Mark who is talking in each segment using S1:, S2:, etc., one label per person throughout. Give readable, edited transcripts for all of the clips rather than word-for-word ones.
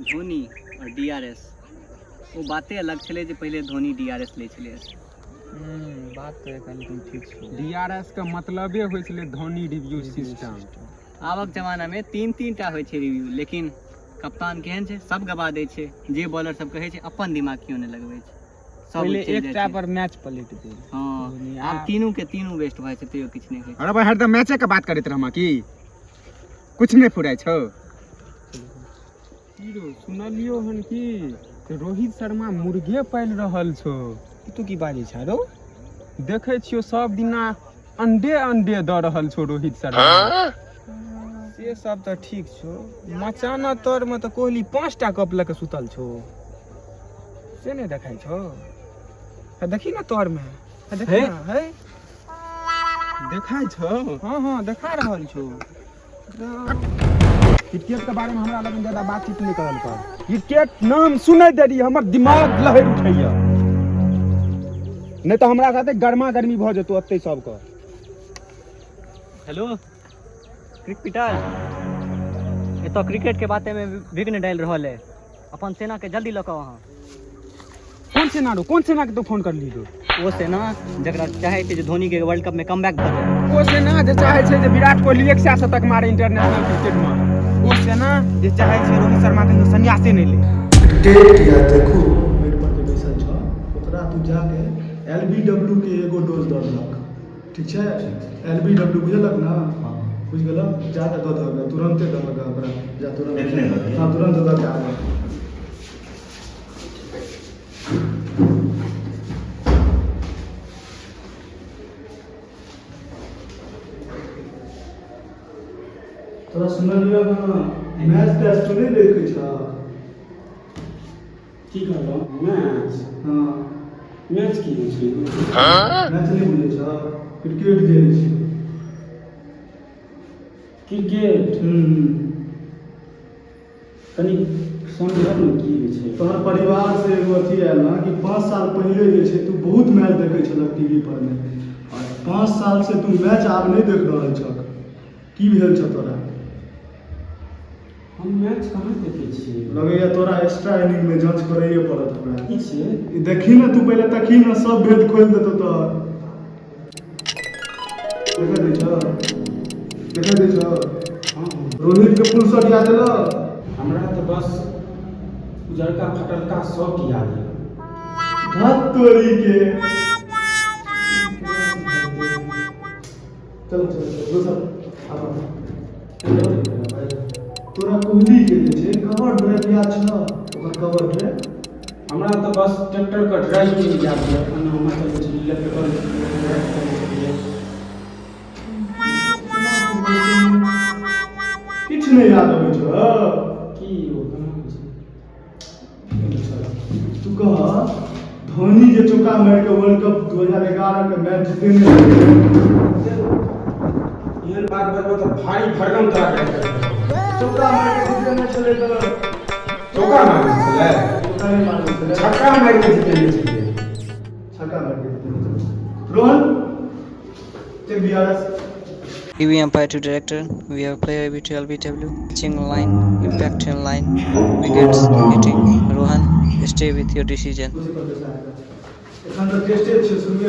S1: धोनी आओर D R S O बाते अलग छलै जे पहिले धोनी डी आर एस लै छलै।
S2: बात तऽ एकर लेकिन ठीक छै।
S3: डीआरएस के मतलबे होइ छलै धोनी रिव्यू सिस्टम।
S1: आबक जमानामे तीन तीन टा होइ छै रिव्यू, लेकिन कप्तान केहन छै, सब गवा दै छै। जे बॉलर सब कहै छै अपन दिमाग क्यों नहि लगबै छै, सब
S2: पहिले
S1: चलि जाइ
S2: एकटा
S1: छै।
S2: पर मैच पलटि गेल।
S1: हँ,
S2: धोनी
S1: आब तीनू के तीनू वेस्ट भऽ जाइ छै, तैयो किछु नहि होइ छै।
S3: अरे भाई, हरदम मैचे के बात करैत रहमा की कुछ नहि फुराइ छौ? की रौ, सुनलियौ हन कि रोहित शर्मा मुर्गे पालि रहल छौ?
S2: ई तू की बाजै छ रौ?
S3: देखै छियौ सब दिना अंडे अंडे दऽ रहल छौ रोहित शर्मा।
S2: से सब तऽ ठीक छौ, मचाना तरमे तऽ कोहली 5टा कप लऽ कऽ सुतल छौ, से नहि देखाइ छौ? हे देखी ने तरमे, हे देखी
S3: हे?
S2: ने, हे।
S3: देखाइ छौ?
S2: हँ हँ, देखा रहल छौ।
S3: क्रिकेट के बारे में हमरा लगन ज्यादा बातचीत नहीं करल कर। क्रिकेट नाम सुनै देरी हमर दिमाग लहरि उठैया, नहीं तऽ हमरा साथे गर्मा गर्मी भऽ जेतौ ओतै सबके।
S1: हेलो क्रिकेटर, एतऽ क्रिकेट के बाते में विघ्न डालि रहल है, अपन सेना के जल्दी लऽ कऽ अहाँ।
S3: कोन सेना रो? कोन सेना के तू फोन करली रो?
S1: ओ सेना जकरा चाहे छै जे धोनी के वर्ल्ड कप में कमबैक भऽ जाय।
S3: ओ सेना जे चाहे छै जे विराट कोहली 100 शतक मारे इंटरनेशनल क्रिकेट में, ओ सेना जे चाहे छै रोहित शर्मा कहियो सन्यासे नहि ले।
S4: टेट या देखू, बेड पर जे बैसल छौ ओकरा तू जाके एल बी डब्ल्यू के एगो डोज दऽ देलक, ठीक छै? एल बी डब्ल्यू बुझलक ने? बुझि गेलक? जाके दऽ दहक, तुरन्ते दहक ओकरा, जा तुरन्त। हँ, तुरन्त दऽ के आबह। तोरा सुनलियौ हँ, मैच तैच तू नहि देखै छह?
S3: की कहलहुँ, मैच?
S4: हँ।
S3: मैच की होइ छै?
S4: मैच नहि बुझै छह? क्रिकेट जे होइ छै।
S3: क्रिकेट?
S4: हूँ।
S3: कनि समझब ने की होइ छै।
S4: तोहर परिवार से एगो अथी आयल ने कि 5 साल पहिले जे छै तू बहुत मैच देखै छलक टीवी पर मे, आओर 5 साल से तू मैच आब नहि देख रहल छक, की भेल छौ तोरा?
S3: हम मैच कहाँ देखै छियै?
S4: लगैया तोरा एक्स्ट्रा इनिंग मे जांच करैये पड़त हमरा।
S3: की छियै?
S4: ई देखी ने तू पहिले, तखी ने सब भेद खोलि देतौ। तऽ देखा दै छौ, देखा दै छौ?
S3: हँ।
S4: रोहित के फुल शॉट याद एलौ?
S3: हमरा तऽ बस उजरका फटलका शॉट याद यऽ।
S4: धत तोरी के। चलो चलो चलो, दोसर आबो। तोरा कोहली के जे छै कवर ड्राइव याद छौ? ओकर कवर ड्राइव?
S3: हमरा तऽ बस ट्रैक्टर के ड्राइविंग याद यऽ। एना हम चलै छलियै, लेफ्ट करै छलियै, राइट करै छलियै।
S4: किछु नहि याद अबै छौ?
S3: की ओ केना होइ छै?
S4: तू कह, धोनी जे चौका मारि के वर्ल्ड कप 2011 के मैच जीतेने रहै।
S3: एहन बात बजबो तऽ भारी भरगम तोरा के।
S4: चौका मारि के जीतेने छलै तऽ?
S3: चौका मारने छलै?
S4: चौका नहि मारने छलै?
S3: छक्का मारि के जीतेने छलै।
S4: छक्का मारि के जीतेने छलै। Rohan, take DRS.
S5: TV umpire to director, we have player AB to LBW, pitching line, impact in line, wickets hitting. Rohan, stay with your decision.
S4: उसी पर पैसा आएगा। एखन तऽ टेस्टे छै, सुनबे।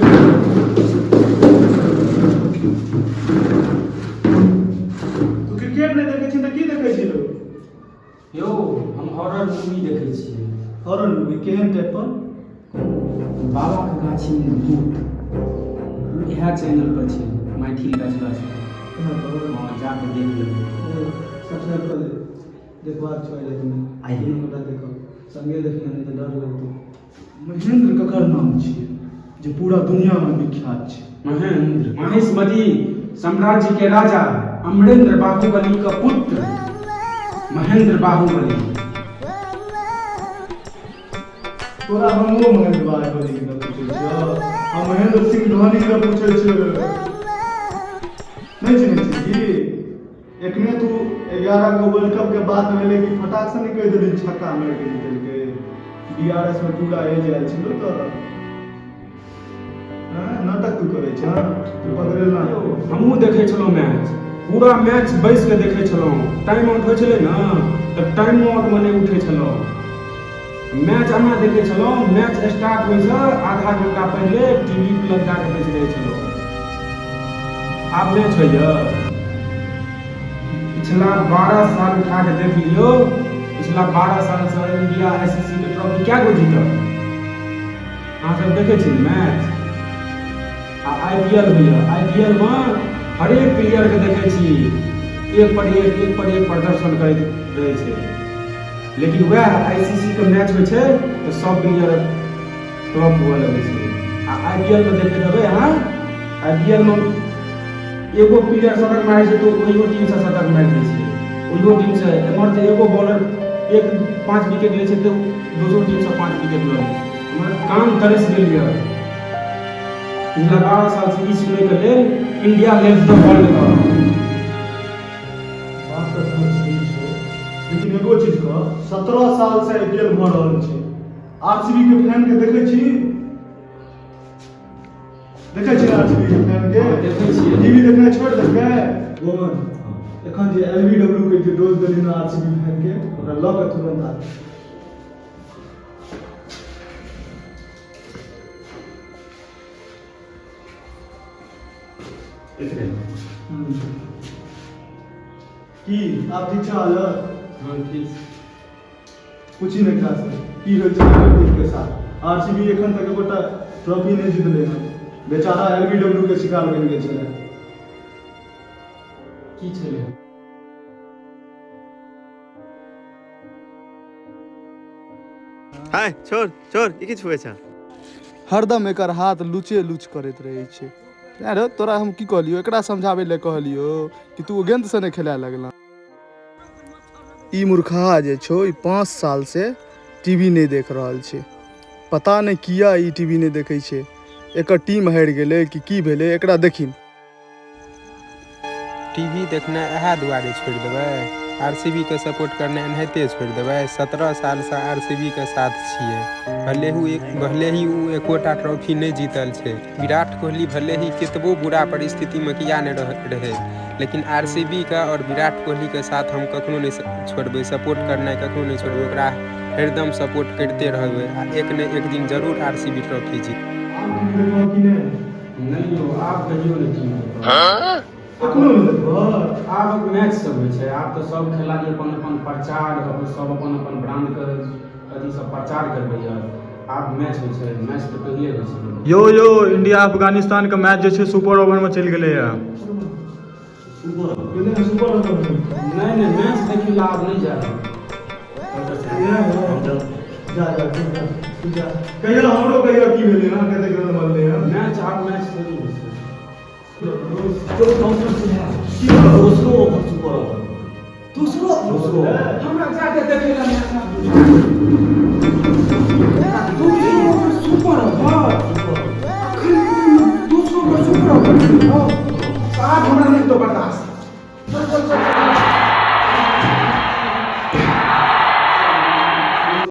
S4: तू क्रिकेट नहि देखै छी तऽ की देखै छी लोग?
S3: यौ, हम हॉरर मूवी देखै छियै।
S4: हॉरर मूवी केहन टाइप पर?
S3: बाबाके गाछीमे भूत, इएह चैनल पर छै, मैथिल बजबा छै। हँ, जाके देख लेबै।
S4: सब्सक्राइब कर ले, देखबाक छौ रातिमे।
S1: आइए।
S4: दुनू गोटा देखब संगे, देखिए, नहि तऽ डर लगतौ। महेंद्र ककर नाम छियै जे पूरा दुनियामे विख्यात छै?
S3: महेंद्र, महेशमती साम्राज्य के राजा अमरेंद्र बाहुबली का पुत्र महेंद्र बाहुबली।
S4: तोरा हम ओ महेंद्र बाहुबली के पूछै छियौ, हम महेंद्र सिंह धोनी के पूछै छियौ। नहि चिन्है छी की? एखने तू 11 के वर्ल्ड कप के बात भेलै कि फटाक से नहि कहि देलही, छक्का मारि के जीतेलकै, डीआरएस में पूरा एज आयल छलो तोरा। हाँ, नाटक तू करै छह, तू पकड़ेल ना।
S3: हमहूँ देखै छलहुँ मैच, पूरा मैच बैस के देखै छलहुँ। टाइम आउट होइ छलै ने तऽ टाइमो आउटमे नहि उठै छलहुँ। मैच एना देखै छलहुँ, मैच स्टार्ट होइसँ आधा घंटा पहिले टीवी लग जाके बैस रहै छलहुँ। आब मैच होइए? पिछला 12 साल उठा के देख लियौ, पिछला 12 सालसँ इंडिया आईसीसी के ट्रॉफी कए गो जीतल? अहाँ सब देखै छी मैच? आ आईपीएल होइए, आईपीएल मे हरेक प्लेयर के देखै छी एक पर एक, एक पर एक प्रदर्शन करैत रहै छै, लेकिन वएह आईसीसी के मैच होइ छै तऽ सब प्लेयर फ्लॉप हुअ लगै छै। आ आईपीएल मे देखैत हेबै अहाँ, आईपीएल मे एगो प्लेयर शतक मारै छै तऽ ओहियो टीम से शतक मारि दै छै, ओहियो टीम से। एम्हर जे एगो बॉलर एक 5 विकेट लै छै तऽ दोसरो टीम से 5 विकेट लऽ लै छै। हमर कान तरसि गेल यऽ पिछला 12 साल से ई सुनैके लेल, India left the world cup.
S4: बात तऽ तोहर सही छौ, लेकिन एगो चीज कह, 17 साल से आईपीएल भऽ रहल छै, आरसीबी के फैन के देखै छी? देखै छी आरसीबी के फैन के?
S3: देखै छियै।
S4: टीवी देखनाइ छोड़ि देलकै। गोवन, एखन जे एलबीडब्ल्यू के जे डोज देली ने आरसीबी फैन के, ओकरा लऽ के तुरंत आ।
S3: एतबे।
S4: की आब ठीक छै हालत?
S3: हँ, ठीक।
S4: पूछी ने एकरा से की होइ छै एकर टीम के साथ। आरसीबी एखन तक एकोटा ट्रॉफी नहि जीतलै हन, बेचारा एलबीडब्ल्यू के शिकार बनि गेल छलै।
S3: की छलै?
S6: हाय, छोड़ छोड़, ई की छुए छ?
S4: हरदम एकर हाथ लुचे लुच करैत रहै छै। अरे तोरा हम की कहलियौ? एकरा समझाबै लए कहलियौ कि तू गेंद से नहि खेलाय लगला। ई मूर्खा जे छौ, ई 5 साल से टीवी नहि देख रहल छै। पता नहि किया ई टीवी नहि देखै छै। एकर टीम हारि गेलै कि की भेलै, एकरा देखी।
S2: टीवी देखनाइ इएह दुआरे छोड़ि देबै? आर सी बी के सपोर्ट करनाइ एनाहिते छोड़ि देबै? 17 सालसँ आर सी बी के साथ छियै। भले ही ओ एकोटा ट्रॉफी नहि जीतल छै, विराट कोहली भले ही कतबो बुरा परिस्थितिमे किया नहि रहै, लेकिन आर सी बी के आओर विराट कोहलीके साथ हम कखनो नहि छोड़बै। सपोर्ट करनाइ कखनो नहि छोड़बै। ओकरा हरदम सपोर्ट करिते रहबै आ एक ने एक दिन जरूर आर सी बी ट्रॉफी जीत।
S4: आब टीवी देखबह कि नहि?
S3: नहि यौ, आब कहियो नहि टीवी देखब।
S4: कखनो नहि देखबह?
S3: आब मैच सब होइ छै? आब तऽ सब खेलाड़ी अपन अपन प्रचार, अपन सब अपन अपन ब्रांड के अथी सब प्रचार करबैया। आब मैच होइ छै? मैच तऽ पहिले होइ छै।
S7: यौ यौ, इंडिया अफगानिस्तान के मैच जे छै सुपर ओवर में चलि गेलैया।
S4: गेलै हँ सुपर ओवर में।
S3: नहि नहि, मैच देखै लए आब नहि जायब।
S4: जा जा, तू जा, तू जा। कहियो हमरो कहियो की भेलै हँ, कतेक रन बनलै हँ।
S3: मैच आब मैच थोड़ी होइ छै।
S4: की भेलौ?
S6: दोसरो ओवर सुपर ओवर।
S4: दूसरो
S6: दोसरो।
S3: हमरा जाके देखै लए मैच आब। दोसरो ओवर सुपर ओवर? अखन दोसरो ओवर सुपर ओवर? आब हमरा नहि तो बर्दाश्त। चल चल चल।